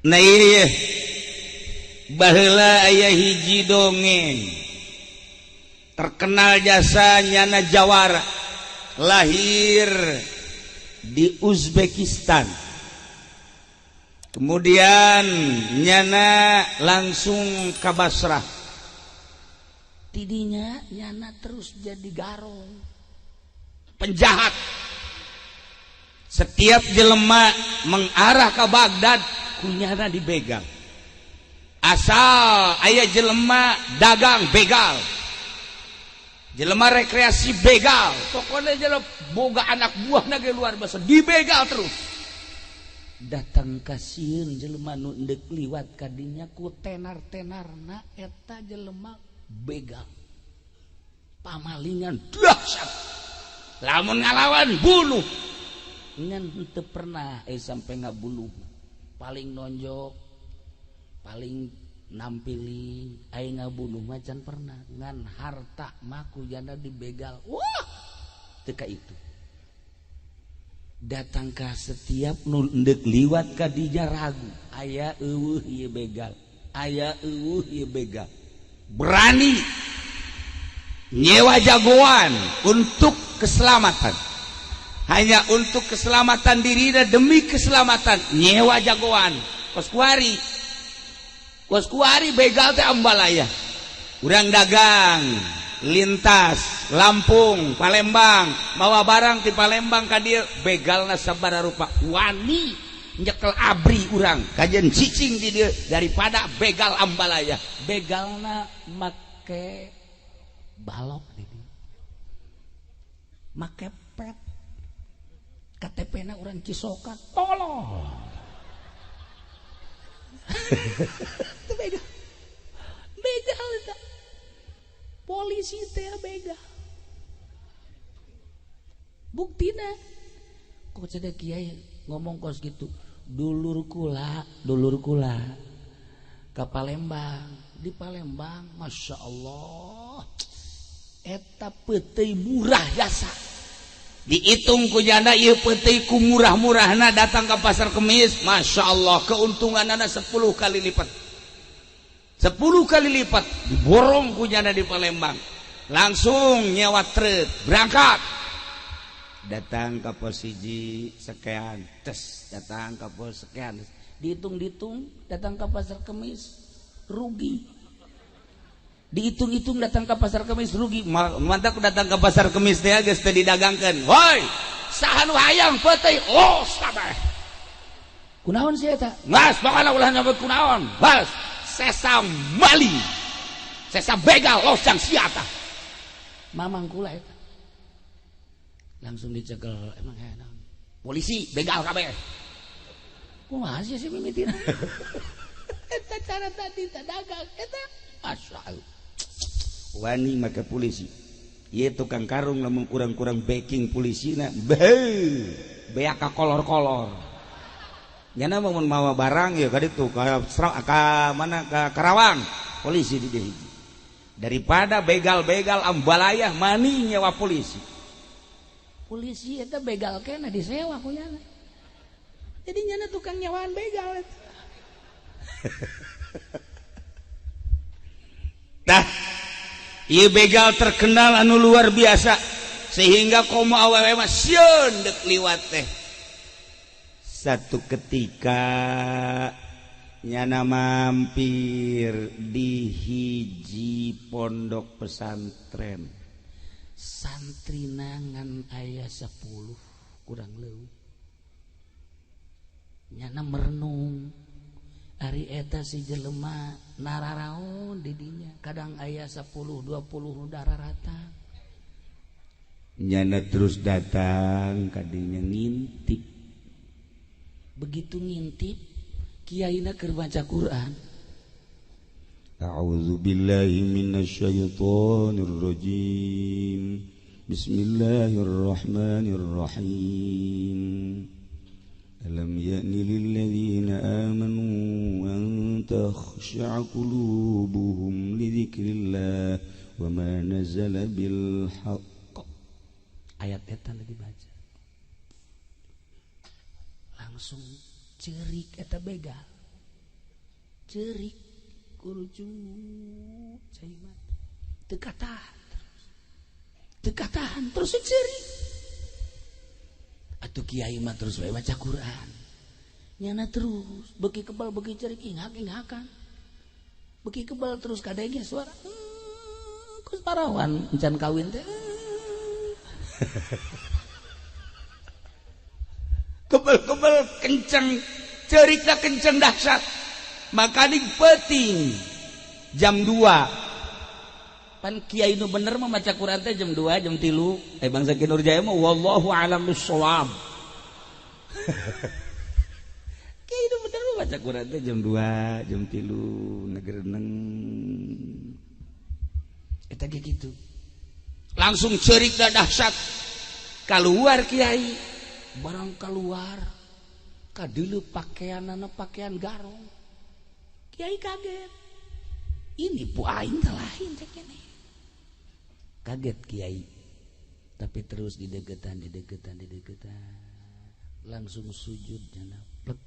Nah, iya, baheula aya hiji dongeng terkenal jasa nyana jawara, lahir di Uzbekistan, kemudian nyana langsung ke Basrah. Tidinya nyana terus jadi garong, penjahat. Setiap jelema mengarah ke Baghdad, ku nyana dibegal. Asal aya jelema dagang, begal. Jelema rekreasi, begal. Pokoknya jelema boga anak buah ge luar biasa, dibegal terus. Datang kasieun jelema nu endek liwat kadinya, ku tenar-tenarna eta jelema begal, pamalingan dahsyat. Lamun ngalawan, bunuh. Ngan henteu pernah sampai ngabunuh, paling nonjok, paling nampiling. Aing ngabunuh macan pernah, ngan harta mah ku nyana dibegal. Wah, teka itu datang ka setiap nu endek liwat ka dinya, ragu aya euweuh ieu begal, aya euweuh ieu begal. Berani nyewa jagoan untuk keselamatan, hanya untuk keselamatan diri dan demi keselamatan nyewa jagoan. Kos kuari, kos kuari begal teh ambalaya. Urang dagang lintas Lampung Palembang, mawa barang di Palembang ka dieu, begalna sabaraha rupa. Wani nyekel ABRI urang kajen cicing di dieu daripada begal ambalaya. Begalna make balok di dieu, make pet KTP na urang Cisoka, tolong. Itu begal, begal eta. Polisi teh begal. Buktina kok cedek kiai ngomong kos gitu. Dulur kula, dulur kula ke Palembang. Di Palembang, masya Allah, eta peuteuy murah jasa. Dihitung ku janda ieu peuteuy ku murah-murahna, datang ke Pasar Kemis, masya Allah, keuntunganana 10 kali lipat, 10 kali lipat. Diborong ku janda di Palembang, langsung nyewa truk, berangkat, datang ke pos hiji sekian tes, datang ke pos sekian. Dihitung-hitung, datang ke Pasar Kemis rugi. Dihitung-hitung, datang ke Pasar Kemis rugi. Mantap, datang ke Pasar Kemis teh geus teu didagangkeun. Woi, saha nu hayang peuteuy? Los kabeh. Kunaon sih eta? Ngas bakal ulah nyebut kunaon. Bas sesa maling, sesa begal, los jang siata. Mamang kula eta langsung dicekel. Emang enak polisi begal kabeh. Kumaha sih si mimitina eta cara tadi tak dagang eta? Masya Allah, wani maka polisi. Ieu tukang karung lamun kurang-kurang backing polisi na beak ka kolor-kolor. Nyana mun mawa barang ya ka ditu, ka mana, ka Karawang, polisi di dieu hiji. Daripada begal-begal ambalayah, mani nyewa polisi. Polisi eta begal kena disewa ku nyana, jadi nyana tukang nyewaan begal eta. Tah, ieu begal terkenal anu luar biasa sehingga komo awewe mah sieun dek liwat teh. Satu ketika nyana mampir di hiji pondok pesantren, santri ngan aya 10 kurang leuwih. Nyana merenung, ari eta si jelema nararaon didinya, kadang aya 10 20 nu rata. Nyana terus datang kadinya, ngintip. Begitu ngintip, kiaina keur baca Quran. A'udzu billahi minasyaitonir rajim. Bismillahirrahmanirrahim. Alam ya'ni lilladzina amanu an takhsha'a qulubuhum li dzikrillah wa ma nazala bil haqq. Ayat eta dibaca, langsung cerik eta begal. Cerik kurucut cai mata. Teu katahan terus. Teu katahan terus cerik. Atuh kiai mah terus wae maca Quran. Nyana terus beuki kebal beuki cerik inghak-inghakan. Beuki kebal terus kadenge suara. Kus parawan encan kawin teh. Kebel-kebel kenceng, cerita kenceng dahsyat. Makaning penting jam 2. Pan kiai nu bener mah maca Quran teh jam 2, jam 3. Bangsa Ki Nurjaya mah wallahu alam bissawab. Kiai nu bener mah maca Quran teh jam 2, jam 3 ngegereneng. Eta ge kitu. Langsung cerita dahsyat. Keluar kiai, barang keluar kadeuleu pakaianana pakaian garong. Kiai kaget. Ini bu aing teh lain cek ini. Kaget kiai. Tapi terus dideketan, dideketan, dideketan. Langsung sujud jana plek.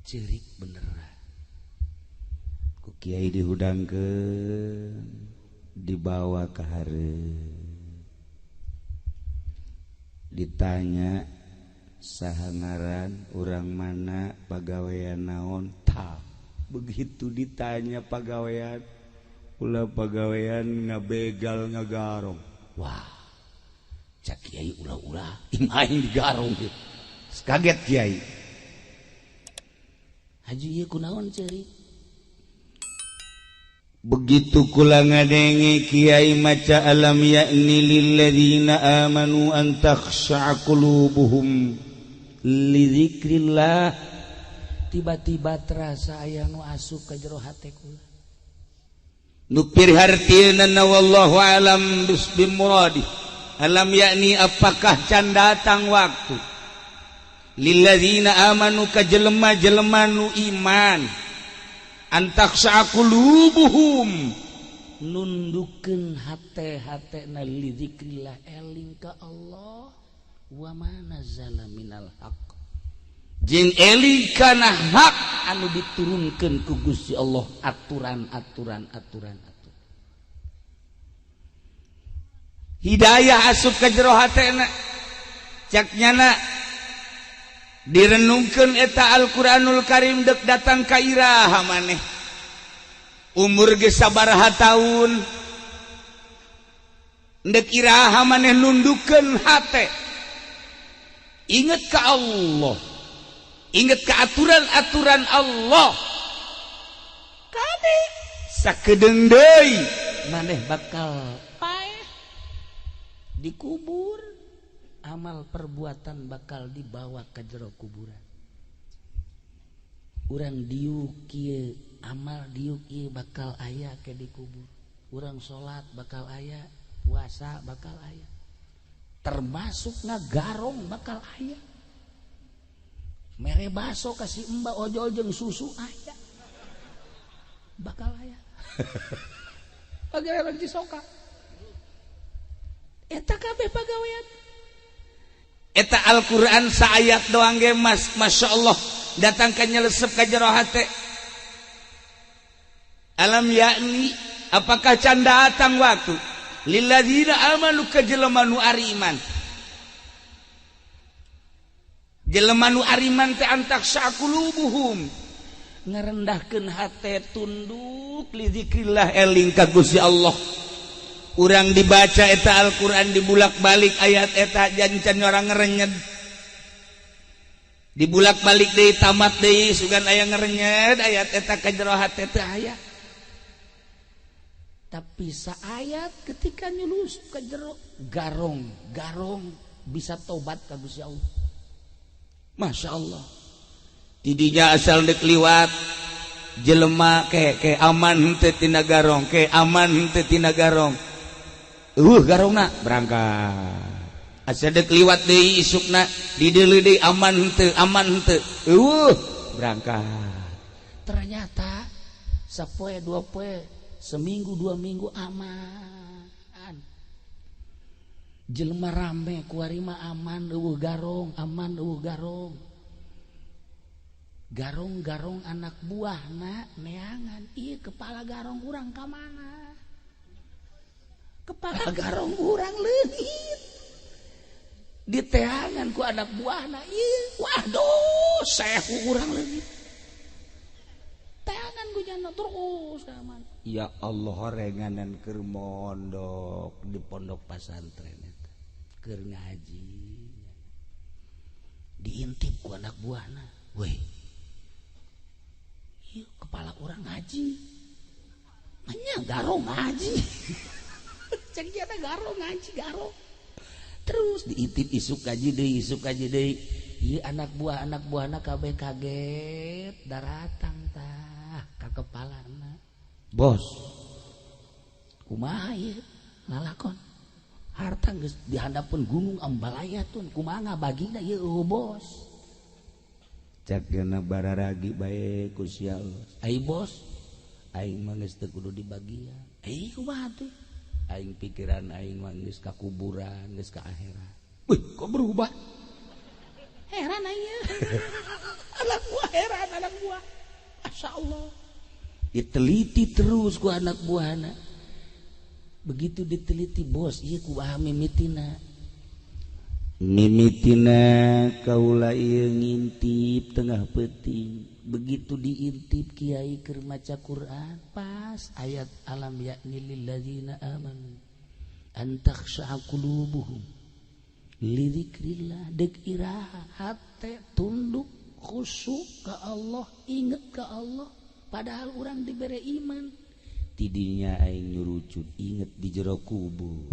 Cerik beneran. Ku kiai dihudangkeun, dibawa ke hareup. Ditanya saha ngaran, urang mana, pagawean naon. Tah, begitu ditanya pagawean, ulah pagawean ngabegal ngagarong. Wah, cak kiai ulah-ulah imah aing digarong ieu. Kaget kiai. Haji ieu kunaon ceurik? Begitu kula ngadenge kiai maca alam ya'ni lilladzina amanu an takhsha'a qulubuhum li dzikrillah, tiba-tiba terasa aya nu asup ka jero hate kula. Nu pirhartieuna wallahu alam bismuradi. Alam yakni apakah can datang waktu lilladzina amanu ka jelema-jelema nu iman antakhsha'a qulubuhum, nundukeun hate-hatena li dzikrillah, eling ka Allah, wa ma nazala minal haqq, jeung eling kana hak anu diturunkeun ku Gusti Allah, aturan-aturan aturan aturan hidayah asup ka jero hatena. Cak nyana direnungkeun eta Al-Qur'anul Karim dek datang ka iraha maneh, umur geus sabaraha taun, dek iraha maneh nundukeun hate, inget ka Allah, inget ka aturan-aturan Allah, kade sakedeung deui maneh bakal paeh dikubur, amal perbuatan bakal dibawa ke jero kuburan. Urang diuk kieu, amal diuk ieu bakal aya ke dikubur. Urang salat bakal aya, puasa bakal aya, termasuk ngagarong bakal aya, mere baso kasih emba ojol jeung susu aya, bakal aya. Pagawean Cisoka eta kabeh pagawean. Eta Al-Qur'an saayat doang ge mas, Masya Allah datang ka nyelesep ka jero hate. Alam yakni apakah can datang waktu lilladzina amanu ka jelema nu ariman, jelema nu ariman teh antakhsha qulubuhum, ngarendahkeun hate tunduk li dzikrillah, eling ka Gusti Allah. Urang dibaca eta Al-Qur'an dibulak-balik ayat eta jancan orang ngerenyed, dibulak-balik deui tamat deui sugan aya ngerenyed ayat eta ka jero hate teh aya. Tapi saayat ketika nyulus ka jero garong, garong bisa tobat ka Gusti Allah. Masya Allah. Tidinya asal dek liwat jelema ke aman henteu tina garong, ke aman henteu tina garong. Garongna berangkat. Asa dek liwat deui isukna dideuleu deui aman henteu, aman henteu. Berangkat. Ternyata sapoe dua poe, seminggu dua minggu aman. Jelema rame kuari mah aman eueuh garong, aman eueuh garong. Garong-garong anak buahna neangan, ieu kepala garong urang ka mana? Kepala garong urang leungit. Diteangan ku anak buahna, ieu waduh sehu urang leungit. Teangan ku jana terus ka mana? Ya Allah horenganan keur mondok di pondok pasantren eta. Keur ngaji. Diintip ku anak buahna. Weh. Ieu kepala urang ngaji. Manya garong ngaji. Cek dia teh garong ngaji garong. Terus diintip isuk ngaji deui, isuk ngaji deui. Ieu anak buahna kabeh kaget daratang tah ka kepalana. Bos. Kumaha ieu lalakon? Harta geus dihandapeun gunung Ambalaya tun, kumaha ngabagina ieu eueuh bos. Cak geuna bararagi bae ku sia Allah. Ai bos, aing mah geus teu kudu dibagian. Ai kumaha tuh? Aing pikiran aing mah geus ka kuburan, geus ka akhirat. Wih, kok berubah? Heran aing. Anak buah heran anak buah. Masya Allah. Diteliti terus ku anak buahna. Begitu diteliti bos, ieu kumaha mimitina? Mimitina kaula ieu ngintip tengah peuting. Begitu diintip kiai keur maca Quran, pas ayat alam ya'ni lil ladzina amanu an takhsha'a qulubuhum li dzikrillah, deuk iraha hate tunduk khusyuk ka Allah, inget ka Allah, padahal urang dibere iman. Tidinya aing nyurucut inget di jero kubur,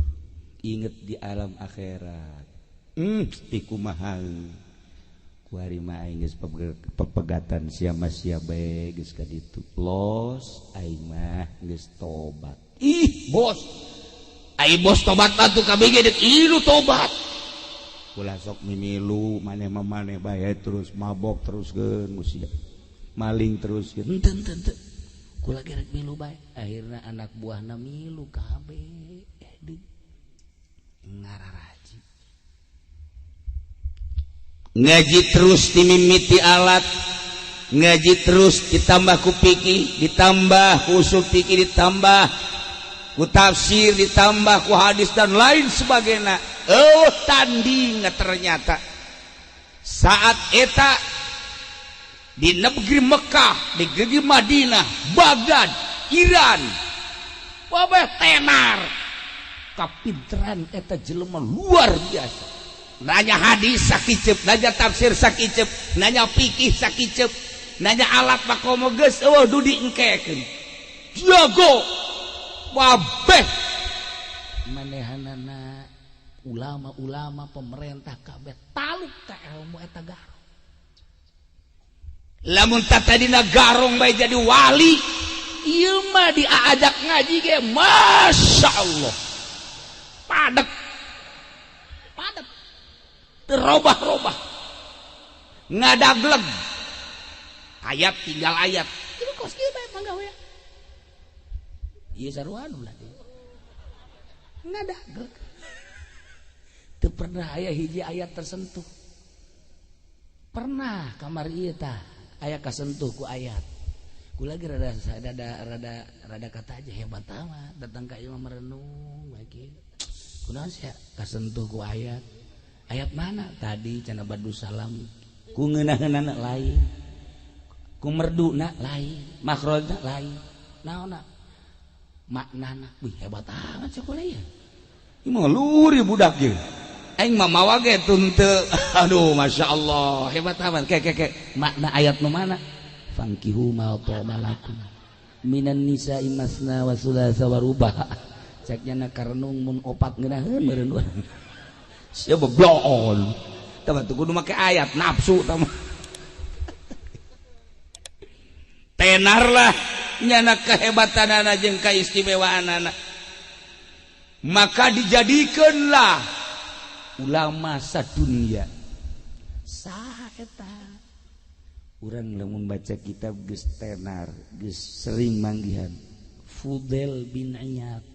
inget di alam akhirat. Tikumaha kuari mah aing geus pepegatan sia mah sia bae geus ka ditu. Los aing mah geus tobat. Ih, bos. Aing bos tobat atuh kabeh ge deuk ilu tobat. Ulah sok mimilu maneh mah maneh bae terus mabok terus geun sia. Maling terus geun. Henteu henteu henteu. Kula ge rek milu bae. Akhirna anak buahna milu kabeh. Deuk ngararaji. Ngaji terus dimimiti alat, ngaji terus ditambah ku fikih, ditambah ku usul fikih, ditambah ku tafsir, ditambah ku hadis dan lain sebagainya. Oh tanding ternyata saat eta di negeri Mekah, di negeri Madinah, Baghdad, Iran, wabah tenar, kapinteran eta jelema luar biasa. Nanya hadis sakiceup, nanya tafsir sakiceup, nanya fikih sakiceup, nanya alat makomo geus eueuh dudi engkekeun. Jago wabeh manehanana ulama-ulama pemerintah kabeh taluk ka ilmu eta garong. Lamun tatadina garong bae jadi wali, ieu mah diajak ngaji ge Masya Allah. Padet. Padet. Terobah-robah. Ngadagleg. Ayat tinggal ayat. Ieu kos kieu bae manggawe. Ieu sarua ulah dia. Ngadagleg. Teu pernah aya hiji ayat tersentuh. Pernah kamar ieu tah aya kasentuh ku ayat. Kula ge rada rada rada rada kata aja hebat amat datang ka ieu mah merenung bae kieu. Kunaon sia kasentuh ku ayat? Ayat mana tadi cenah Badru Salam ku ngeunaheunana lain, ku merduna lain, makhrajna lain. Naonna? Maknana. Wih hebat amat sekolah ya. Ieu mah luhur ieu budak ieu. Aing mah mawa ge teu teu. Aduh Masya Allah hebat amat. Ke ke ke makna ayat nu mana? Fankihu ma thaba lakum minan nisa'i masna wa thulatha wa ruba. Cek nya karenung mun opat ngeunaheun meureun urang. Sia bebloon. Tah batu kudu make ayat nafsu tah mah. Tenarlah nyana kehebatanana jeung kaistimewaanana. Maka dijadikanlah ulama sadunia. Saha eta? Urang lamun baca kitab geus tenar, geus sering manggihan. Fudail bin Iyad.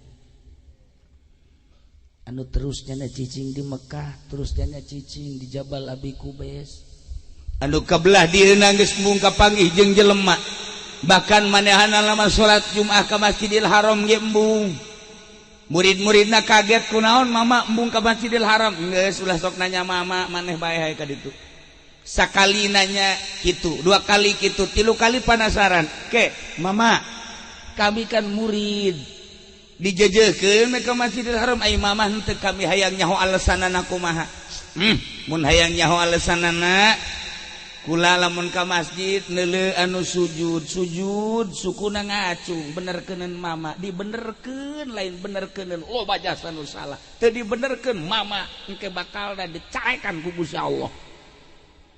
Anu terus nyana cicing di Mekah, terus nyana cicing di Jabal Abi Kubais. Anu kebelah dieuna geus embung kapanggih jeung jelema. Bahkan manehana lama salat Jumat ka Masjidil Haram ge embung. Murid-muridna kaget kunaon mama embung ka Masjidil Haram. Geus ulah sok nanya mama maneh bae hae ka ditu. Sakali nanya kitu, dua kali kitu, tilu kali penasaran. Ke, mama, kami kan murid. Dijejeukeun ka Masjidil Haram ai mama henteu kami hayang nyaho alesanana kumaha. Mun hayang nyaho alesanana kula lamun ka masjid neuleuh anu sujud sujud sukuna ngacung benerkeuneun mama dibenerkeun lain benerkeuneun loba jasa nu salah teu dibenerkeun mama engke bakal dicaekan ku Gusti Allah.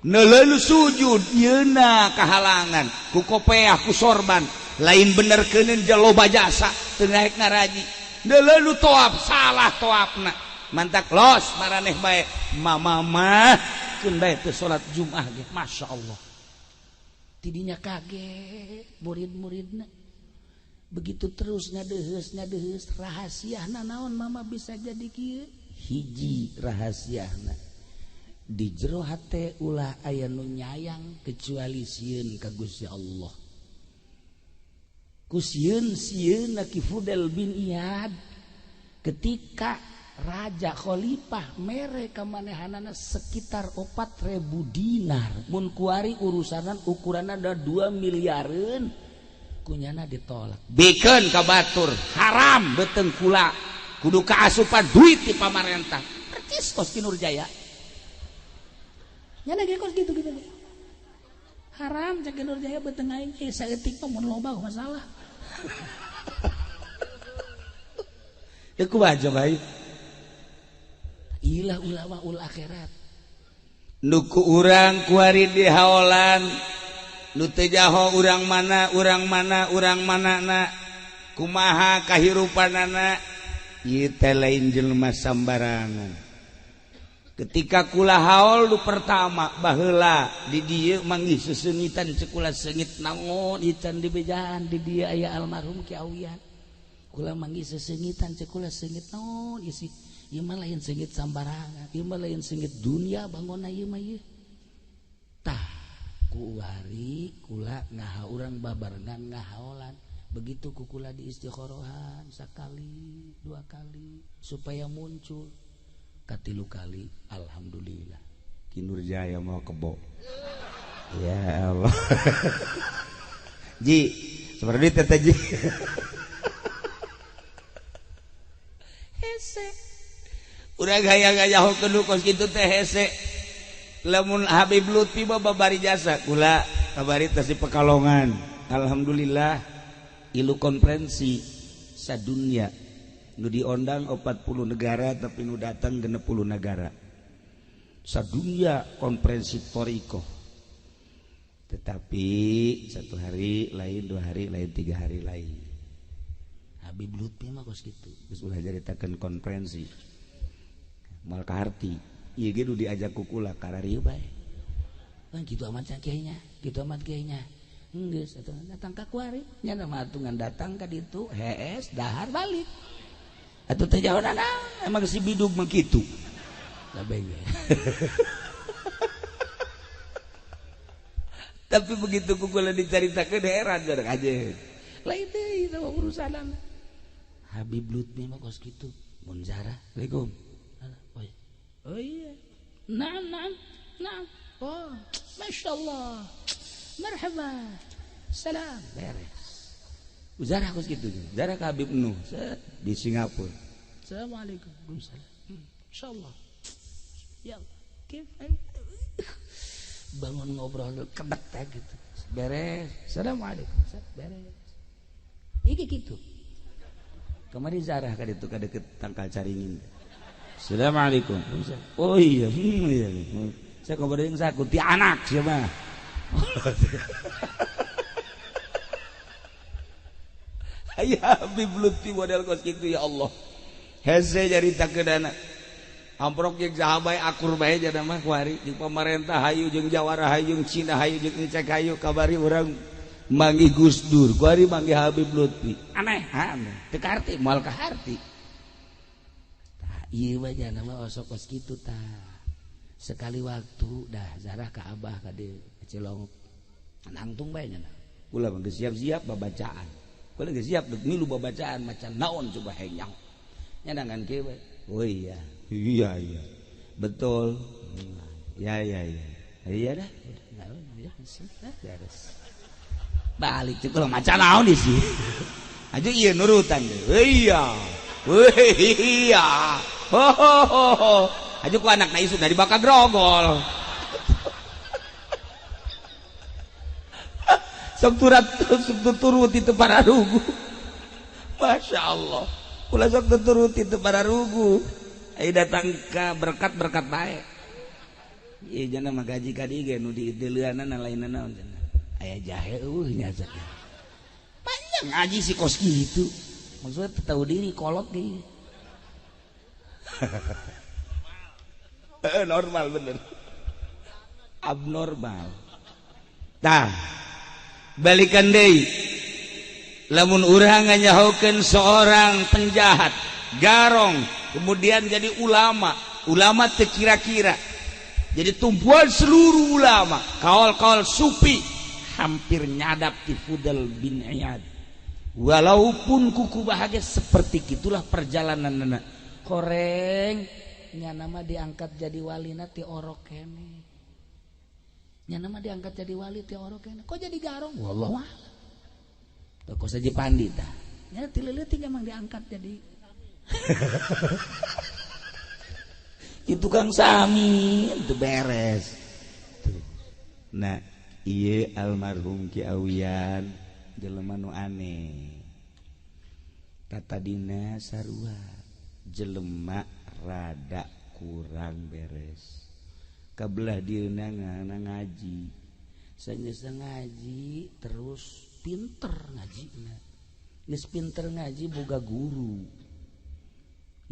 Neuleuh sujud yeuna kahalangan ku kopeah ku sorban lain benerkeuneun loba jasa teu naek ngaraji. Neuleuh toap salah toapna mantak los maraneh bae mama mah keun bae teu salat Jumat ge. Masya Allah tidinya kaget murid-muridna begitu terus ngadeheus ngadeheus rahasiana naon mama bisa jadi kieu. Hiji rahasiana di jero hate ulah aya nu nyayang kecuali sieun ka Gusti Allah. Ku sieun sieunna Ki Fudel bin Iyad ketika Raja Khalifah mere kamanehanana sekitar 4.000 dinar mun kuari urusanan ukuranna ada 2 miliareun kunyana ditolak bikeun ka batur haram beuteung kula kudu kaasupan duit ti pamarentah percis kos Ki Nurjaya nyana ge kos gitu gitu haram cek Ki Nurjaya beuteung aing saeutik mah mun loba masalah. Ya kumaha coba ilah ulama ul akhirat nuku urang kuari di haolan nu teu jaho urang mana urang mana urang manana kumaha kahirupanana ieu teh lain jelema sambarangan. Ketika kula haol nu pertama baheula di dieu manggih seseungitan cek kula seungit naon ieu can dibejaan di dieu aya almarhum Ki Awian kula manggih seseungitan cek kula seungit naon ieu sih. Ieu mah lain seungit sambarangan, ieu mah lain seungit dunia bangunna ieu mah ieu. Tah kuari kula ngaha urang babarengan ngahaolan. Begitu ku kula di istikhorohan sakali, dua kali supaya muncul. Katilu kali alhamdulillah. Ki Nurjaya mau kebo. Ya Allah. Ji, seperti teh ji. Hese. Udah gaya-gaya hokeun kos kitu teh hese. Lamun Habib Lutfi mah babari jasa kula babari teh si Pekalongan. Alhamdulillah ilu konferensi sadunya nu diondang 40 negara tapi nu datang 60 negara. Sadunya konferensi Toriko. Tetapi satu hari lain, dua hari lain, tiga hari lain. Habib Lutfi mah kos kitu. Geus ulah caritakeun konferensi. Moal kaharti ieu ge nu diajak ku kula kararieu bae. Kan kitu amat kiainya, kitu amat kiainya. Geus atuh datang ka kuari, nya mah atuh ngan datang ka ditu, hees dahar balik. Atuh teh jauhna naon, emang si bidug mah kitu. Kabeh ge. Tapi begitu ku kula dicaritakeun heran jarang aja. Lain deui eta urusanana. Habib Lutfi mah kos kitu, mun zarah, Assalamualaikum. Oh iya, naam naam naam. Oh, masya Allah, marhaba, salam, beres. Zarah kos gitu, zarah ke Habib Nuh di Singapura. Assalamualaikum, waalaikumsalam. Insya Allah, ya Allah, kif? Bangun ngobrol kebet ya gitu, beres. Assalamualaikum, beres. Iki gitu. Kemarin zarah ka ditu ka deket tangkal caringin. Assalamualaikum. Oh iya, iya. Saya kabarin saya kunti anak siapa? Ya Habib Lutfi model kos kitu ya Allah. Hese caritakeun amprok jeung saha bae akur bae jada mah kuari jeung pamarentah hayu jeung jawara hayu jeung Cina hayu jeung Ecek hayu kabari urang manggih Gus Dur kuari manggih Habib Lutfi. Aneh, aneh. Teu kaharti moal kaharti. Tah ieu mah jana mah osok kos kitu tah. Sekali waktu dah zarah ka abah ka di Cilongok. Nangtung bae nya. Kula mah geus siap-siap babacaan. Kula geus siap deuk milu babacaan macan naon coba hayang. Nya dangan kieu we. Oh iya. Iya iya. Betul. Ya ya ya. Iya dah. Ya, beres. Balik cek kula macan naon di sih. Aja iya nurutan deh. Iya. Iya. Ho ho ho. Aja ku anakna isuk dari bakal grogol. Sok turat sok turut itu para rugu. Masya Allah. Ulah sok turut itu para rugu. Ayo datang ke berkat-berkat bae. Ieu jana mah gaji ka dieu ge nu diideuleunana lainna naon cenah. Aya jahe eueuh nya cenah. Panjang ngaji si kos gitu. Maksudnya tahu diri kolot ge. Normal bener. Abnormal. Tah, balikan deui. Lamun urang nganyahokeun seorang penjahat, garong, kemudian jadi ulama, ulama teu kira-kira. Jadi tumpuan seluruh ulama, kaol-kaol sufi hampir nyadap di Fudel bin Iyad. Walaupun kuku bahagia seperti itulah perjalanan anak. Koreng nya nama diangkat jadi walina ti orok kene. Nya nama diangkat jadi wali ti orok kene. Kok jadi garong? Wallahu a'lam. Toko saja pandi tah. Nya ti leutik emang diangkat jadi. Itu Kang Sami itu beres. Tuh. Nah, ieu almarhum Ki Awian jelema nu aneh. Tatadina sarua jelema rada kurang beres. Kabelah dieuna ngana ngaji. Sageus ngaji terus pinter ngajina. Geus pinter ngaji boga guru.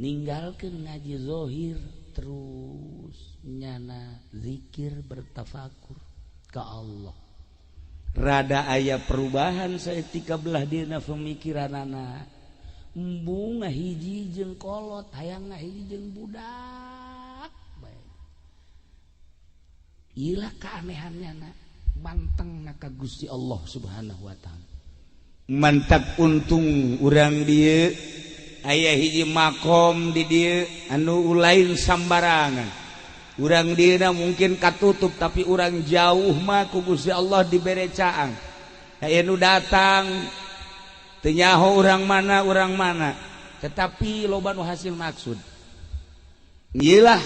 Ninggalkeun ngaji zahir terus nyana zikir bertafakur ka Allah. Rada aya perubahan saeutik belah dina pemikiranana. Embung ngahiji jeung kolot, hayang ngahiji jeung budak bae. Ilah keanehannya na manteng na ka Gusti Allah Subhanahu wa taala. Mantap untung urang dieu aya hiji makom di dieu anu lain sambarangan. Urang dieuna mungkin katutup tapi urang jauh mah ku Gusti Allah dibere caang. Aya nu datang teu nyaho urang mana, tetapi loba nu hasil maksud. Ieulah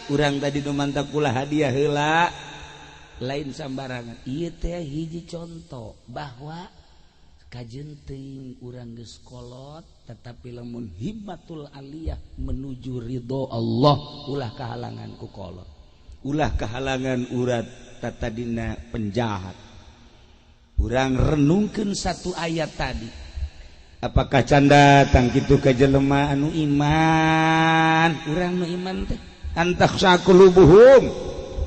urang tadi nu mantap kula hadiah heula lain sambarangan. Ieu teh hiji contoh bahwa kajen teuing urang geus kolot tetapi lamun himmatul aliyah menuju ridho Allah ulah kahalangan ku kolot, ulah kahalangan urat tatadina penjahat. Urang renungkeun satu ayat tadi. Apakah canda tang kitu ka jelema anu iman? Urang nu iman teh antakhsha qulubuhum,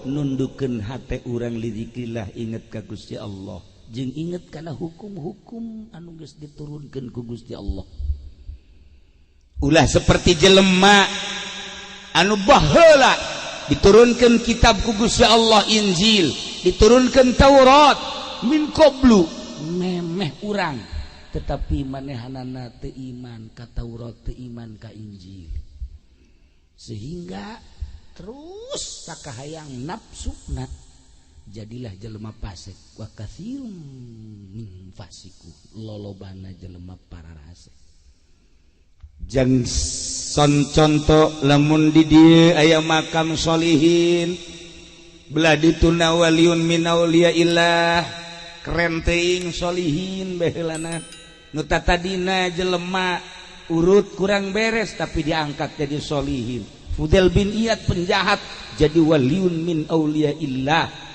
nundukeun hate urang li zikrillah, inget ka Gusti Allah jeung inget kana hukum-hukum anu geus diturunkeun ku Gusti Allah. Ulah seperti jelema anu baheula diturunkeun kitab ku Gusti Allah Injil, diturunkeun Taurat min qablu memeh urang, tetapi manehanana teu iman ka Taurat, teu iman ka Injil, sehingga terus sakahayang nafsuna jadilah jelema fasik. Wa katsirum min fasiku, lolobana jelema pararasek. Jang son contoh lamun di dieu aya makam solihin belah dituna waliun min auliyaillah, keren teuing solihin baheulana nu tatadina jelema urut kurang beres tapi diangkat jadi solihin. Fudel bin Iyad penjahat jadi waliun min auliyaillah.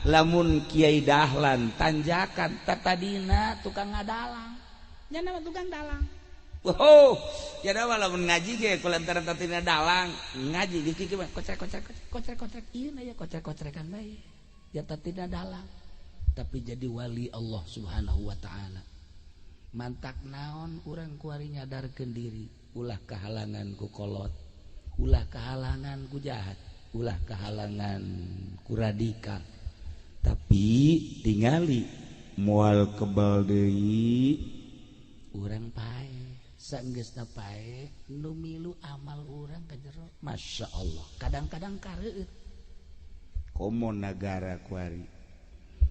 Lamun Kiai Dahlan tanjakan tatadina tukang ngadalang, nya nama tukang dalang. Wow, ya dah lamun ngaji ge kulantaran tatadina dalang ngaji di kieu mah kocrek kocrek kocrek kocrek ieu na ya kocrek kocrekan bae. Ya tatadina dalang tapi jadi wali Allah Subhanahu wa taala. Mantak naon urang kuari nyadarkeun diri, ulah kahalangan ku kolot, ulah kahalangan ku jahat. ulah kehalangan ku radikal. Tapi tingali moal kebal deui urang pae, saenggeusna pae nu milu amal urang ka jero. Masya Allah, kadang-kadang kareueut. Komo nagara kuari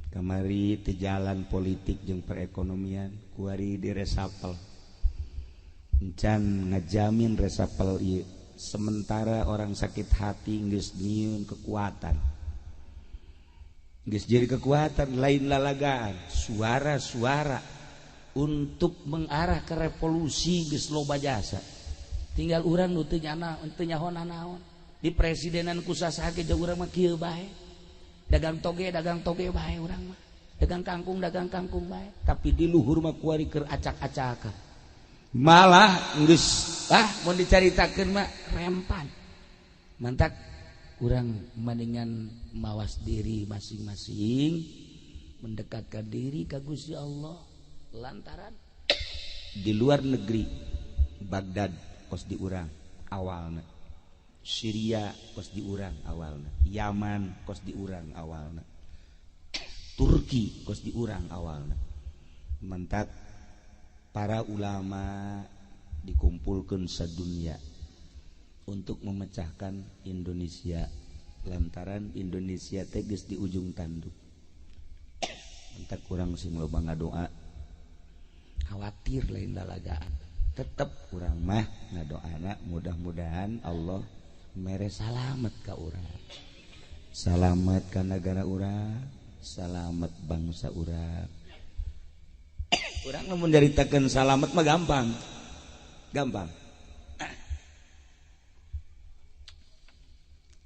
kamari teu jalan politik jeung perekonomian, kuari diresapel. Encan ngajamin resapel ieu. Sementara orang sakit hati geus nyieun kekuatan. Geus jadi kekuatan lain lalagaan, suara-suara untuk mengarah ke revolusi geus loba jasa. Tinggal urang nu teu nyana, teu nyaho nanaon. Di presidenan ku sasaha ge urang mah kieu bae. Dagang toge bae urang mah. Dagang kangkung bae. Tapi di luhur mah kuari keur acak-acakan. Malah geus mun dicaritakeun mah rempan. Mantak urang mendingan mawas diri masing-masing, mendekatkan diri ka Gusti Allah lantaran di luar negeri Baghdad kos di urang awalna, Syria kos di urang awalna, Yaman kos di urang awalna, Turki kos di urang awalna. Mantak para ulama dikumpulkan sedunia untuk memecahkan Indonesia lantaran Indonesia teh geus di ujung tanduk. Entak kurang sing loba ngadoa, khawatir lain lalagaan. Tetep urang mah ngadoana mudah-mudahan Allah mere salamet ka urang, salamet ka nagara urang, salamet bangsa urang. Urang lamun nyaritakeun salamet mah gampang. Gampang.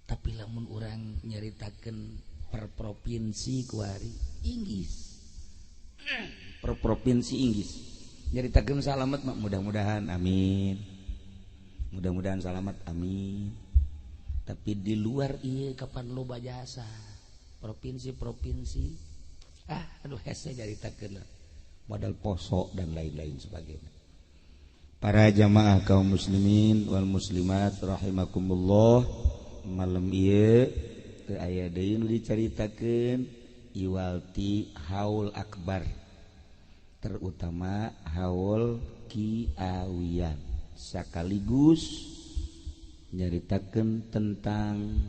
Tapi lamun urang nyaritakeun per provinsi kuari Inggris. Per provinsi Inggris. Nyaritakeun salamet mah mudah-mudahan amin. Mudah-mudahan salamet amin. Tapi di luar ieu kapan loba jasa. Provinsi-provinsi aduh hese nyaritakeun modal poso dan lain-lain sebagainya. Para jamaah kaum muslimin wal muslimat rahimakumullah, malam ieu teu aya deui nu dicaritakeun iwalti haul akbar, terutama haul Kiawian, sekaligus nyaritakeun tentang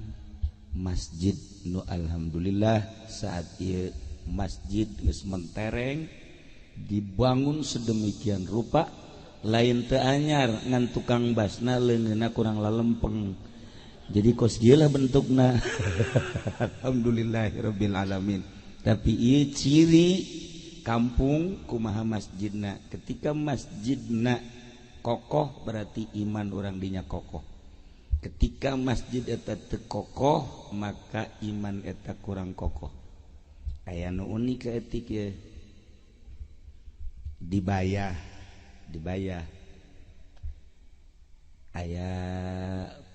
masjid nu alhamdulillah saat ieu masjid geus mentereng dibangun sedemikian rupa lain teu anyar ngan tukang basna leungeunna kurang lalempeng jadi kos ieu lah bentukna. Alhamdulillahirabbil alamin. Tapi ieu ciri kampung kumaha masjidna, ketika masjidna kokoh berarti iman orang dinya kokoh, ketika masjid eta teu kokoh maka iman eta kurang kokoh. Aya nu unik ka etik ye dibayah aya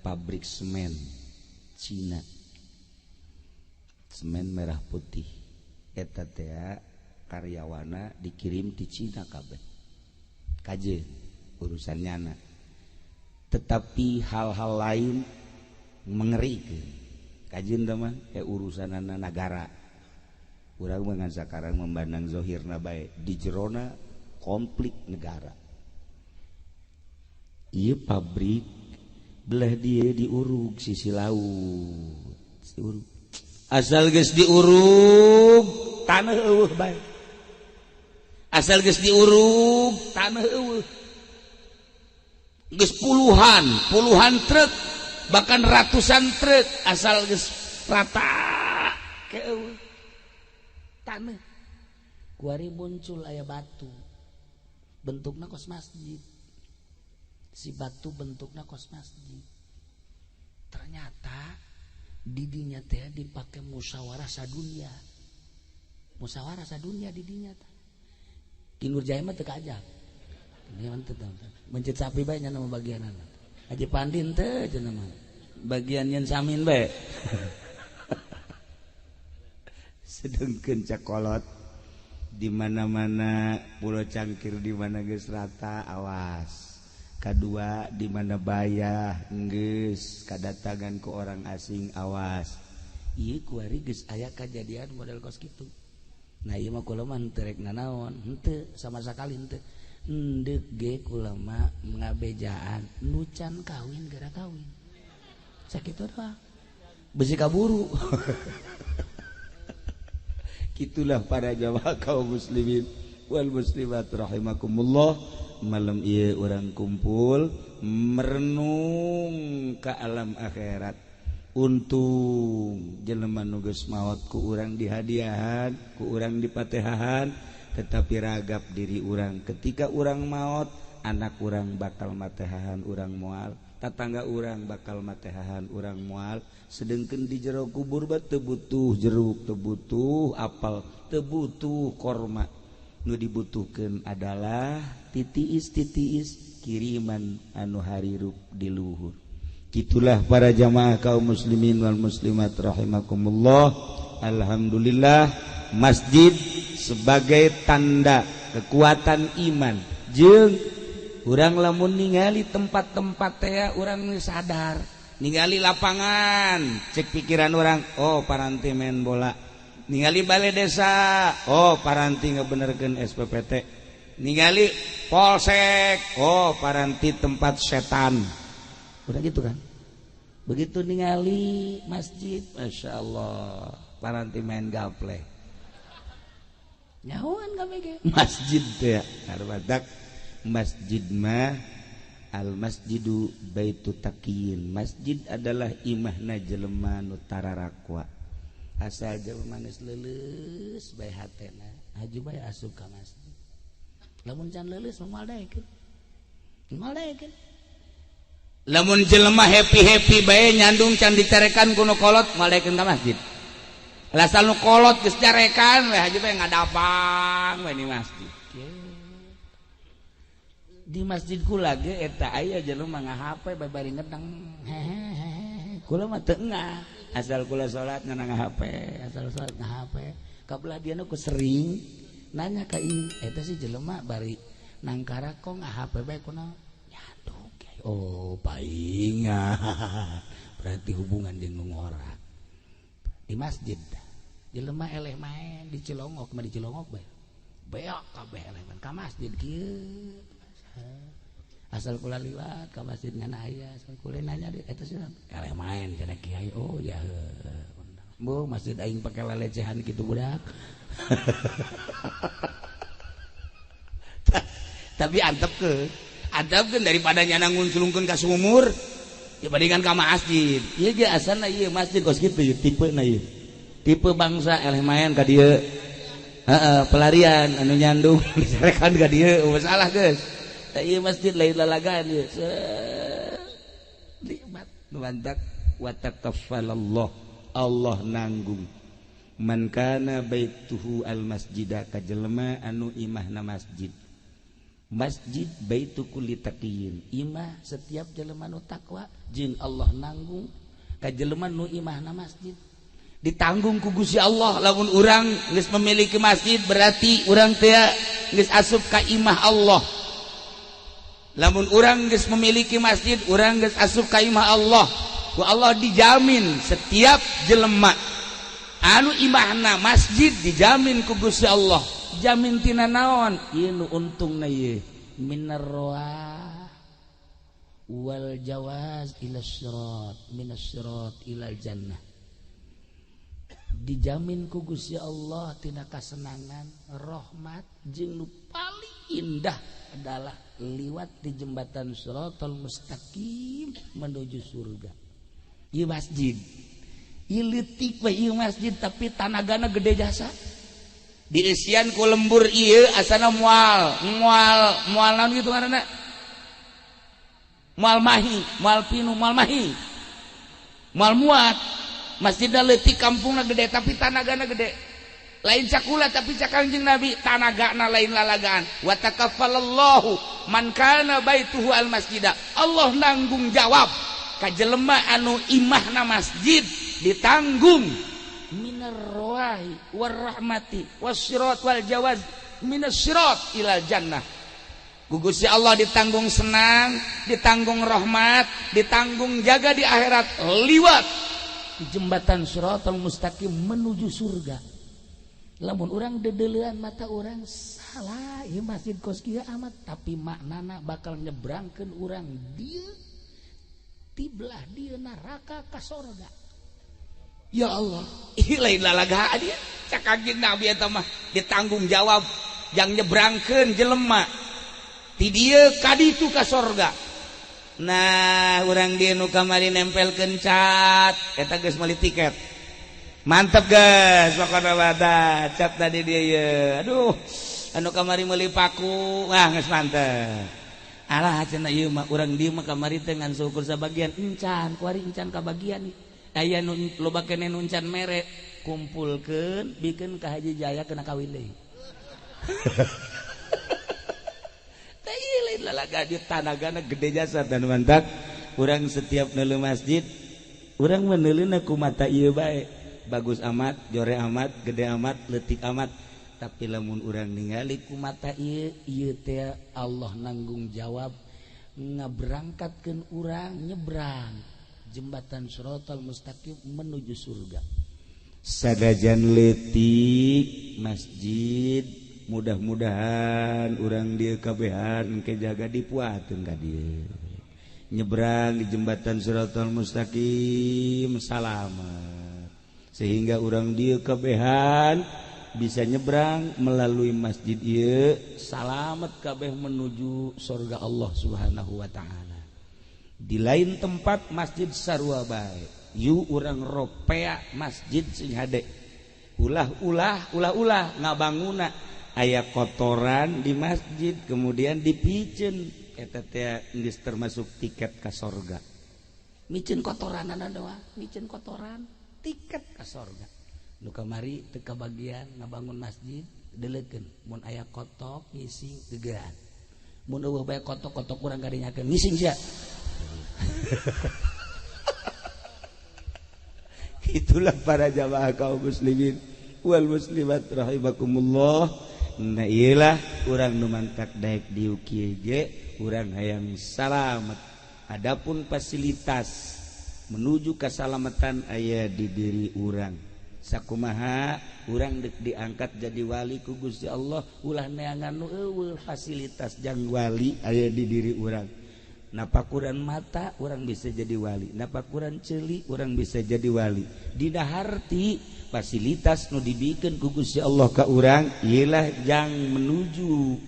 pabrik semen Cina, semen merah putih eta teh karyawana dikirim di Cina kabeh kaje urusan nyana. Tetapi hal-hal lain mengerikan kajeun teh mah urusanana nagara. Urang mah ngan sakarang memandang zohirna bae, di jerona konflik negara. Ieu pabrik belah dia diurug sisi laut, diurug. Asal geus diurug tanah eueuh bae. Asal geus diurug tanah eueuh. Geus puluhan truk, bahkan ratusan truk asal geus rata ke eueuh tanah. Kuari muncul aya batu. Bentukna kos masjid. Si batu bentukna kos masjid. Ternyata didinya teh dipake musyawarah sadunia. Musyawarah sadunia didinya teh. Ki Nurjaya mah teu kaajak. Mencet sapi bae nya nama bagianana. Haji Pandin teh cenah mah. Bagian nyen samin bae. Sedengkeun cakolot di mana-mana Pulau Cangkir di mana geus rata awas. Kadua di mana bayah geus kadatangan ku orang asing awas. Ieu kuari geus aya kajadian model kos kitu. Nah ieu mah kula mah henteu rek nanaon, henteu sama sakali henteu. Endek ge kula mah ngabejaan nu can kawin gara kawin. Sakitu doang. Besi kaburu. Itulah para jamaah kaum muslimin wal muslimat rahimakumullah. Malam ieu urang kumpul merenung ke alam akhirat. Untung jelema nu geus maot ku urang dihadiahan, ku urang dipatehahan, tetapi ragap diri urang ketika urang maot, anak urang bakal matehahan urang moal, tatangga urang bakal matehahan urang moal. Sedengkeun di jero kubur ba teu butuh jeruk, teu butuh apel, teu butuh korma. Nu dibutuhkeun adalah titiis-titiis kiriman anu harirup di luhur. Itulah para jamaah kaum muslimin wal muslimat rahimakumullah. Alhamdulillah masjid sebagai tanda kekuatan iman. Jeung urang lamun ningali tempat-tempat teh urang sadar, ningali lapangan cek pikiran urang, oh paranti main bola. Ningali balai desa, oh paranti ngebenerkeun SPPT. Ningali polsek, oh paranti tempat setan. Udah gitu kan. Begitu ningali masjid, Masya Allah, paranti main gaple. Nyahuan KPG masjid teh karbadak masjid mah al masjidu baitu taqiyin. Masjid adalah imahna jelema nu tararakwa. Asal jelema geus leuleus bae hatena, haju bae asup ka masjid. Lamun can leuleus moal daekeun. Moal daekeun. Lamun jelema happy-happy bae nyandung can dicarekan ku nu kolot, moal daekeun ka masjid. Asal nu kolot geus carekan we haju bae ngadapang we di masjid. Di masjid kula ge eta aya jelema nga-HP bae bari ngedeng. Hehehe. Kula mah teu engah. Asal kula salat ngan nga-HP, asal salat nga-HP. Kabelah dia nu sering nanya ka ieu, eta si jelema bari nangkara kok nga-HP bae kunaon? Nyandung kiai. Oh, painga. Berarti hubungan jeung nu ngora. Di masjid jelema eleh main di Cilongok mah di Cilongok bae. Beok kabeh eleh main ka masjid kieu. Asal kula liwat ka masjid ngan aya, asal kula nanya di eta sih eleh main cenah kiai. Oh ya. Bu, masjid aing pake lelecehan kitu budak. Tapi antepkeun. Antepkeun daripada nyana ngunculungkeun ka sumur dibandingkan ka masjid. Ieu ge asalna ieu masjid kos kitu ieu tipena ieu. Tipe bangsa eleh main ka dieu. Heeh, pelarian anu nyandung disarekan ka dieu, masalah geus. Tah ieu masjid lain lalagaan ieu. Nikmat mantak wa takaffalallah. Allah nanggung. Man kana baituhu al masjida ka jelema anu imahna masjid. Masjid baitu kulli taqiyin. Imah setiap jelema nu takwa jeung Allah nanggung ka jelema nu imahna masjid. Ditanggung ku Gusti Allah. Lamun urang geus memiliki masjid berarti urang teh geus asup ka imah Allah. Lamun urang geus memiliki masjid, urang geus asup ka imah Allah. Ku Allah dijamin setiap jelema anu imahna masjid dijamin ku Gusti Allah. Jamin tina naon? Ieu nu untungna ieu minar roah wal jawaz ila sirat minas sirat ilal jannah. Dijamin ku Gusti Allah tina kasenangan, rahmat jeung nu paling indah adalah liwat di jembatan Shiratal Mustaqim menuju surga. Ieu masjid. Ieu leutik we ieu masjid tapi tanagana gede jasa. Diisian ku lembur ieu asana moal, moal, moal naon kitu ngaranna? Moal mahi, moal pinu, moal mahi. Moal muat. Masjidna leutik kampungna gede tapi tanagana gede. Lain cakula tapi cak Kangjeng Nabi tanagana lain lalagaan. Wa takaffalallahu man kana baituhu al masjida. Allah nanggung jawab ka jelema anu imahna masjid ditanggung minar rawahi war rahmati was sirat wal jawaz minas sirat ilal jannah. Ku Gusti Allah ditanggung senang, ditanggung rahmat, ditanggung jaga di akhirat liwat di jembatan Shiratal Mustaqim menuju surga. Lamun urang dedelean mata urang salah, ieu masjid kos kieu amat, tapi maknana bakal nyebrangkeun urang dieu tiblah dieu neraka ka sorga. Ya Allah, ih lain lalagaan ieu. Cak Kanjeng Nabi eta mah ditanggung jawab yang nyebrangkeun jelema ti dieu ka ditu ka sorga. Nah, urang dieu nu kamari nempelkeun cat eta geus meuli tiket. Mantep guys, pokona mah cat tadi dia ye. Aduh, anu kamari meuli paku, wah geus mantep. Alah cenah ieu mah urang dieu mah kamari teh ngan syukur sabagian encan, kuari encan kabagian nih. Aya nu loba keneh nu encan mere, kumpulkeun bikeun ka Haji Jaya kena kawin deui. Teh ieu lain lalaga di tanagana gede jasa dan mantak. Urang setiap neuleuh masjid, urang meneuleuhna ku mata ieu bae. Bagus amat, jore amat, gede amat, leutik amat. Tapi lamun urang ningali ku mata ieu, ieu teh Allah nanggung jawab ngaberangkatkeun urang nyebrang jembatan Shiratal Mustaqim menuju surga. Sadajan leutik masjid, mudah-mudahan urang dieu kabehan engke jaga dipuateun ka dieu. Nyebrang di jembatan Shiratal Mustaqim salamet. Sehingga urang dieu kabehan bisa nyebrang melalui masjid ieu salamet kabeh menuju surga Allah Subhanahu wa taala. Di lain tempat masjid sarua bae, yu urang ropea masjid sing hade. Ulah-ulah, ulah-ulah ngabanguna aya kotoran di masjid kemudian dipiceun eta teh geus termasuk tiket ka sorga. Miceun kotoranana doang, miceun kotoran tiket ka sorga. Nu kamari teu kabagian ngabangun masjid deleukeun mun aya kotok ngising gegeran. Mun eueuh bae kotok-kotok urang kadinyakeun ngising sia. Itulah para jamaah kaum muslimin wal muslimat rahimakumullah. Nah iyalah urang nu mantak daek dieu kieu ge urang hayang salamet. Adapun fasilitas menuju keselamatan aya di diri urang. Sakumaha urang deuk diangkat jadi wali ku Gusti Allah, ulah neangan nu eueuh fasilitas jang wali aya di diri urang. Napakuran mata urang bisa jadi wali, napakuran ceuli urang bisa jadi wali. Dina harti fasilitas nu dibikeun ku Gusti Allah ka urang ieulah jang menuju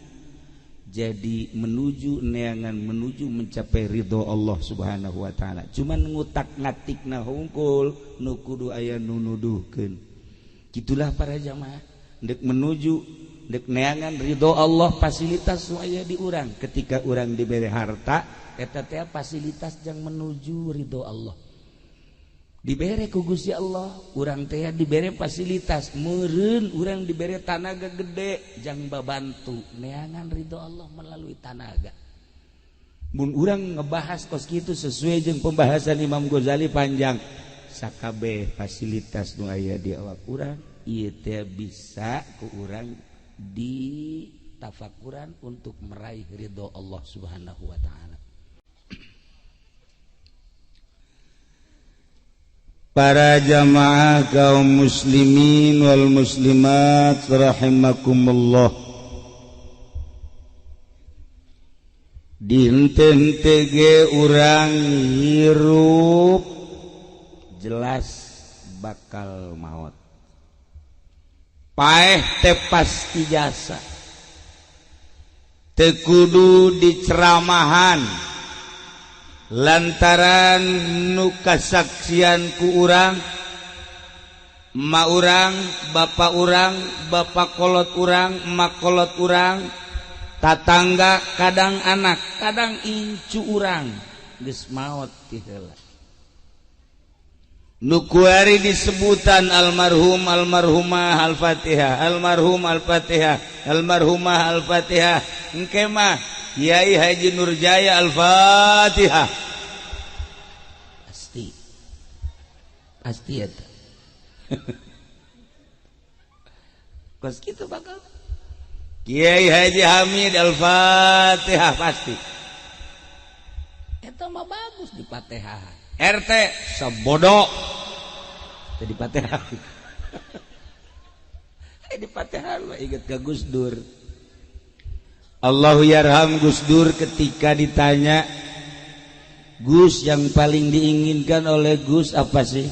jadi menuju neangan menuju mencapai ridho Allah Subhanahu wa taala. Cuman ngutak-ngatikna hungkul nu kudu aya nu nuduhkeun. Gitulah para jamaah deuk menuju deuk neangan ridho Allah fasilitas nu aya di urang. Ketika urang dibere harta eta teh fasilitas jang menuju ridho Allah. Dibere ku Gusti Allah, urang teh dibere fasilitas, meureun urang dibere tanaga gede jang babantu neangan ridho Allah melalui tanaga. Mun urang ngebahas kos kitu sesuai jeung pembahasan Imam Ghazali panjang, sakabeh fasilitas nu aya di awak urang ieu teh bisa ku urang ditafakuran untuk meraih ridho Allah Subhanahu wa taala. Para jamaah kaum muslimin wal muslimat rahimakumullah. Dinten ge urang hirup jelas bakal maot. Paeh teh pasti jasa. Teu kudu diceramahan. Lantaran nu kasaksian ku urang, ma urang, bapak urang, bapak kolot urang, emak kolot urang, tatangga, kadang anak, kadang incu urang geus maot ti heula. Nu kuari disebutan almarhum, almarhumah, al-Fatihah, almarhum, al-Fatihah, almarhumah, al-Fatihah. Engke mah Kiai Haji Nurjaya Al-Fatihah. Pasti. Pasti eta. Kos kitu bakal. Kiai Haji Hamid Al-Fatihah pasti. Eta mah bagus di Fatihah. RT sebodoh teu di Fatihah. Di Fatihah mah inget ke Gus Dur. Allahu yarham Gus Dur ketika ditanya, Gus, yang paling diinginkan oleh Gus apa sih?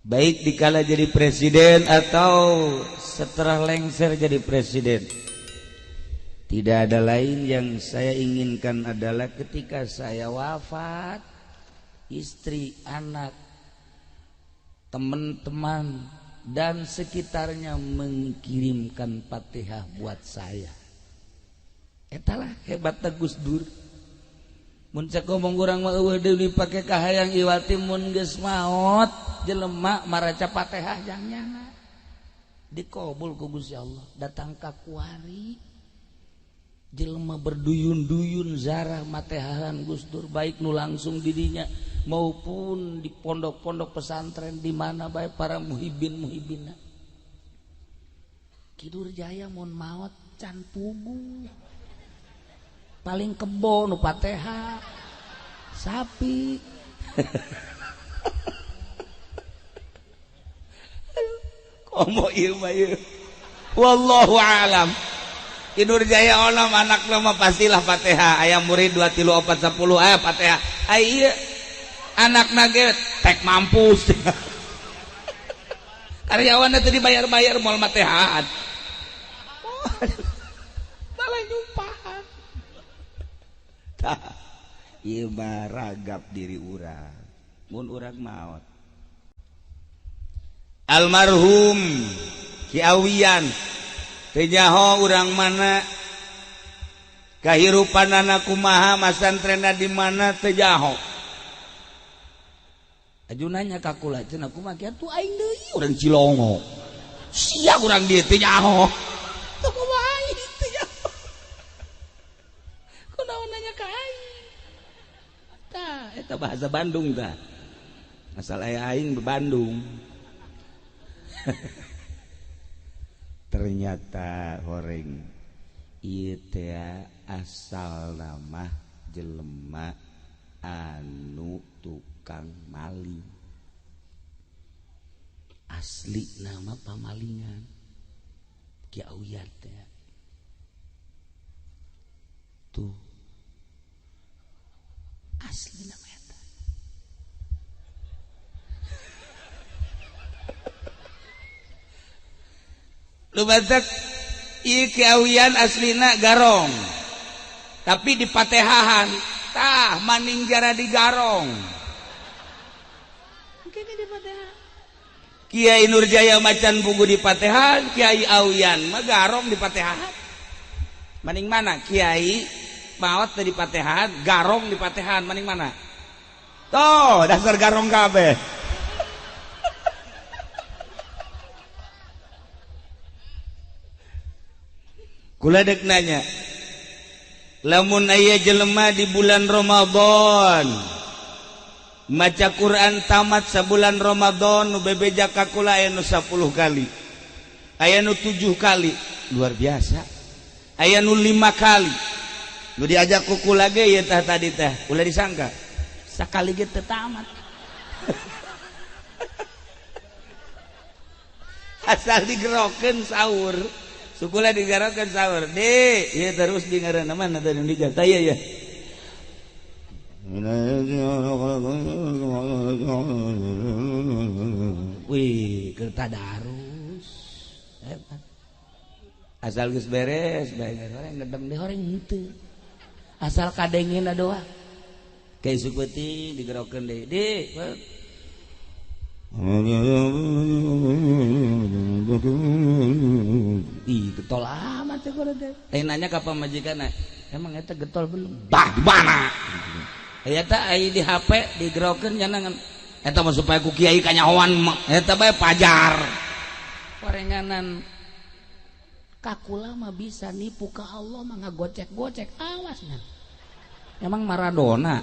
Baik dikala jadi presiden atau setelah lengser jadi presiden. Tidak ada lain yang saya inginkan adalah ketika saya wafat, istri, anak, teman-teman dan sekitarnya mengirimkan Fatihah buat saya. Etalah hebatnya Gus Dur. Mun cek ngomong urang mah eueuh deui dipake kahayang iwati mun geus maot jelema maraca Fatihah jang nyana dikabul ku Gusti Allah. Datang ka kuari jelema berduyun-duyun zarah matehahan Gus Dur, baik nu langsung didinya maupun di pondok-pondok pesantren di mana baik para muhibin muhibina. Ki Durjaya mun maot can puguh, paling kebo nu Fatihah sapi. Komo ieu mah ieu, wallahu alam. Ki Durjaya onom anak mah pastilah Fatihah, aya murid 2 3 4 10 aya Fatihah. Ai ieu anak nage tek mampus. Karyawan teu dibayar-bayar moal matehaan. Malah nyumpahan. Tah, ieu mah ragap diri urang. Mun urang maot. Almarhum Ki Awian teu nyaho urang mana, kahirupanana kumaha, masantrena di mana teu nyaho. Aju nanya ka kula, cenah kumaha kieu tuh aing deui urang Cilongo. Sia urang dieu teu nyaho. Teu kumaha aing teu nyaho. Kunaon nanya ka aing? Tah, eta bahasa Bandung tah. Asal aya aing Bandung. Ternyata horeng ieu teh asal nama jelema anu tukang maling. Asli nama pamalingan Ki Awian teh. Tuh asli nama eta. Lu batak ieu Ki Awian aslina garong, tapi di patehahan tah maning jara di garong. Kene di patehan. Kiai Nurjaya macan bugu di patehan, Kiai Awian mah garong di patehan. Maning mana? Kiai maot di patehan, garong di patehan, maning mana? Tuh, dasar garong kabeh. Kula dek nanya, lamun aya jelema di bulan Ramadan maca Quran tamat sabulan Ramadan, nu bebeja ka kula aya nu 10 kali, aya nu 7 kali, luar biasa, aya nu 5 kali. Nu diajak ku kula ge ieu tah tadi teh, ulah disangka sakali ge teu tamat. Asal digerokeun sahur. Sukula digarokeun sahur. Di, ieu terus di ngaranna mana tadi nu dijata ieu ya. Wih, keur tadarus. Asal geus beres, bae horeng ngedem di horeng henteu. Asal kadengena doa. Ka isuk peuting digerokeun deui. Di, ih, getol amat teh kula teh. Nanya ka pamajikanna, emang eta getol belum? Bah, di mana? Eta ai di HP digerokeun nyanangan. Eta mah supaya ku kiai kanyahoan eta bae pajar. Parenganan kakula mah bisa nipu ka Allah mah ngagocek-gocek, awas nya. Emang Maradona.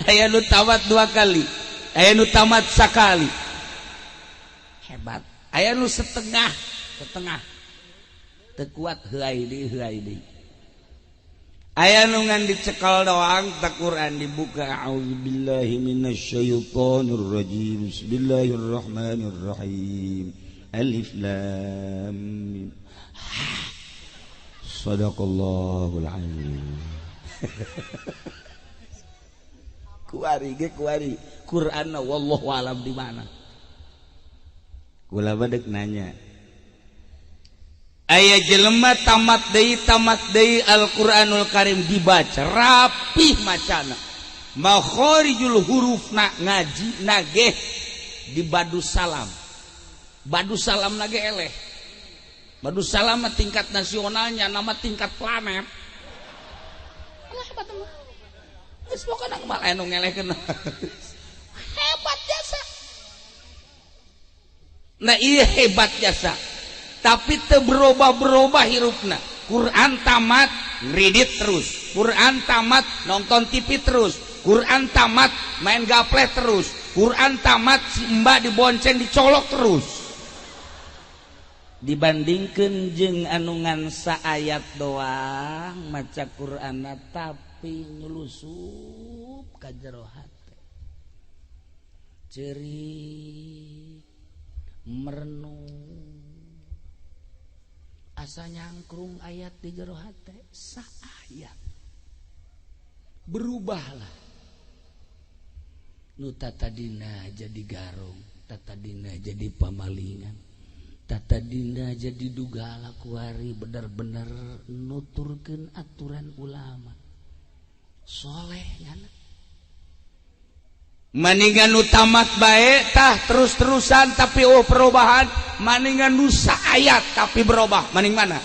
Aya nu tamat 2 kali, aya nu tamat sakali. Aya nu setengah setengah teu kuat heuay deui heuay deui. Aya nu ngan dicekal doang tak Quran dibuka auzubillahi minasyaitonir rajim bismillahirrahmanirrahim alif lam mim sadaqallahul azim. Kuari ge kuari Quran wallahu alam di mana. Kula badek nanya aya jelema tamat deui Al-Qur'anul Karim dibaca rapih macana makharijul hurufna ngaji nageh di badu salam nage eleh badu salam tingkat nasionalnya nama tingkat planet. Alah hebat mah geus pokona malah anu ngelehkeun hebat jasa. Nah iya hebat jasa tapi teu berubah-berubah hirupna. Quran tamat ngridit terus, Quran tamat nonton TV terus, Quran tamat main gapleh terus, Quran tamat si mbak dibonceng dicolok terus. Dibandingkeun jeung anu ngan saayat doang maca Quranna tapi nyulusup ka jero hate, ceurik merenung asa nyangkrung ayat di jero hate saayat berubahlah nu tatadina jadi garong, tatadina jadi pamalingan, tatadina jadi dugala kuari bener-bener nuturkeun aturan ulama soleh nyana. Maningan nu tamat bae tah terus-terusan tapi oh perubahan, maningan nu saayat tapi berubah, maning mana?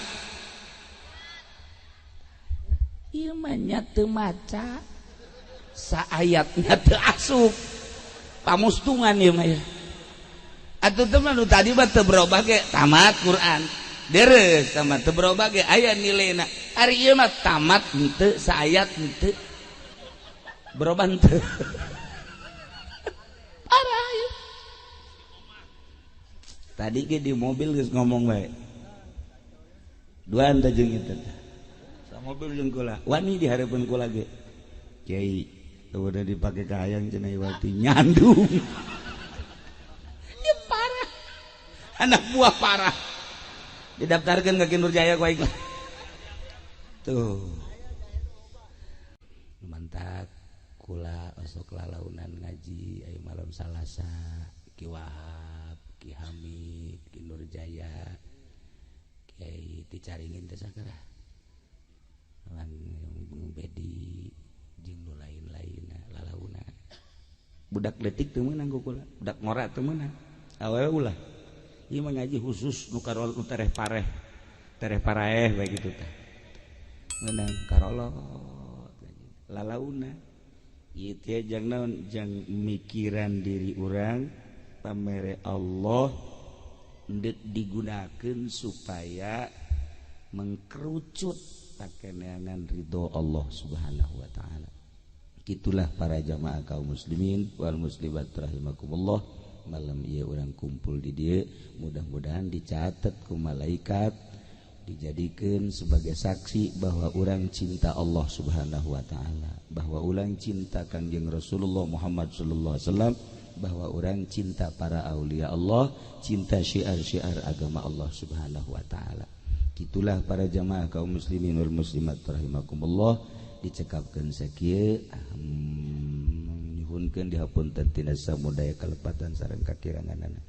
Ieu mah nya teu maca saayatnya teu asup pamustungan ieu mah ya. Atuh teh mah nu tadi mah teu berubah ge tamat Quran deres tamat teu berubah ge aya nilaina. Ari ieu mah tamat henteu saayat henteu berubah henteu. Tadi ge di mobil geus ngomong bae. Duaan teh jeung itu teh. Sa mobil jeung kula. Wani di hareupeun kula ge. Kiai, udah dipake ka hayang cenah iwati nyandung. Ieu parah. Anak buah parah. Didaftarkeun ka Ki Nurjaya ku aing. Tuh. Mantap kula osok lalaunan ngaji ayo malam Salasa Ki Wahab, Ki Hamid, Ki Nurjaya, Kiai Ticaringin teh sakara. Lan Bedi jeung nu lain-lainna lalauna. Budak leutik teu meunang ku kula, budak ngora teu meunang. Awewe ulah. Ieu mah ngaji khusus nu karol nu tereh pareh. Tereh paraeh bae kitu teh. Meunang karolot lalauna. Ieu teh jang naon jang mikiran diri urang pamere Allah ndek digunakeun supaya mengkerucut pakeneangan ridho Allah Subhanahu wa taala. Gitulah para jamaah kaum muslimin wal muslimat rahimakumullah. Malam ieu urang kumpul di dieu mudah-mudahan dicatat ku malaikat dijadikeun sebagai saksi bahwa urang cinta Allah Subhanahu wa taala, bahwa urang cinta Kangjeng Rasulullah Muhammad sallallahu alaihi wasallam, bahwa orang cinta para aulia Allah, cinta syiar-syiar agama Allah Subhanahu wa taala. Gitulah para jamaah kaum muslimin wal muslimat rahimakumullah. Dicekapkeun sakieu nyuhunkeun dihapunten tina samudaya kalepatan sareng kakiranganana.